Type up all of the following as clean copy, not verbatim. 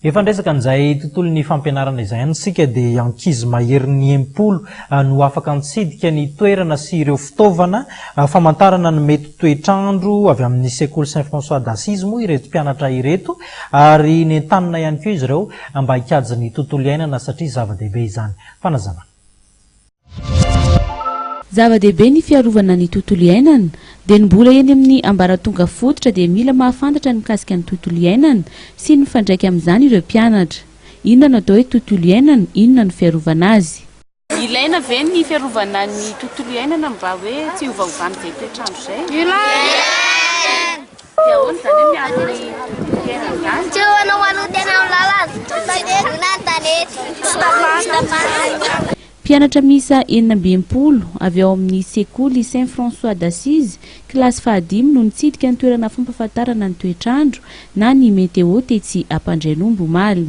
Efa niresaka an'izay tontolon'ny fampianarana izay ihany isika dia ankizy maherin'ny 60 no afaka nitsidika ny toerana sy ireo fitaovana famantarana ny mety toetr'andro avy amin'ny sekoly Saint François d'Assise moa ireto mpianatra ireto ary nentanina ihany koa izy ireo mba hikajy ny tontolo iainana satria zava-dehibe izany. Fanazavana. Zava-dehibe ny fiarovana ny tontolo iainana. Dia ny mbola eny amin'ny ambaratonga fototra dia mila mahafantatra ny mikasika ny tontolo iainana sy ny mifandraika amin'izany ireo mpianatra. Inona no atao hoe tontolo iainana? Inona no fiarovana azy? Ilaina ve ny fiarovana ny tontolo iainana mba hoe tsy hiovaovan'izay toetr'andro izay? Ilaina! Dia ahoana izany hoe miaro ny tontolo iainana izany? Tsy hanao maloto eny amin'ny lalana, tsy dona ny tanety, tsy tapahana. Mpianatra miisa 66 avy ao amin'ny sekoly Saint François d'Assise, kilasy fahadimy no nitsidika ny toerana fampahafantarana ny toetr'andro na ny météo tetsy Ampandrainomby omaly.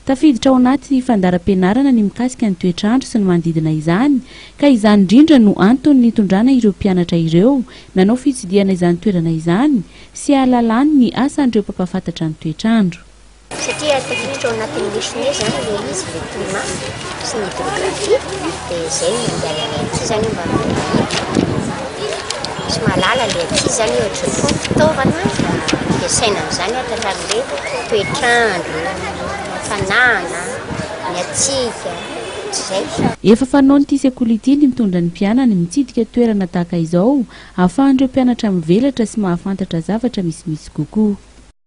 Tafiditra ao anaty fandaharam-pianarana ny mikasika ny toetr'andro sy ny manodidina izany ka izany indrindra no antony nitondrana ireo mpianatra ireo nanao fitsidihana izany toerana izany sy hahalalany ny asan'ireo mpampahafantatra ny toetr'andro. Satria tafiditra ao anatin'ny lesona izany ilay izy, ilay climat sy ny hydrographie, dia izay no nandehananay aty izany mba mahita sy mahalala ilay aty izany hoe ohatran'ny koa ny fitaovana ampiasaina amin'izany hatratrarin'ilay toetr'andro, hafanana, ny hatsiaka, ohatr'izay. Efa fanaon'ity sekoly ity ny mitondra ny mpianany mitsidika toerana tahaka izao ahafahan'ireo mpianatra mivelatra sy mahafantatra zavatra misimisy kokoa.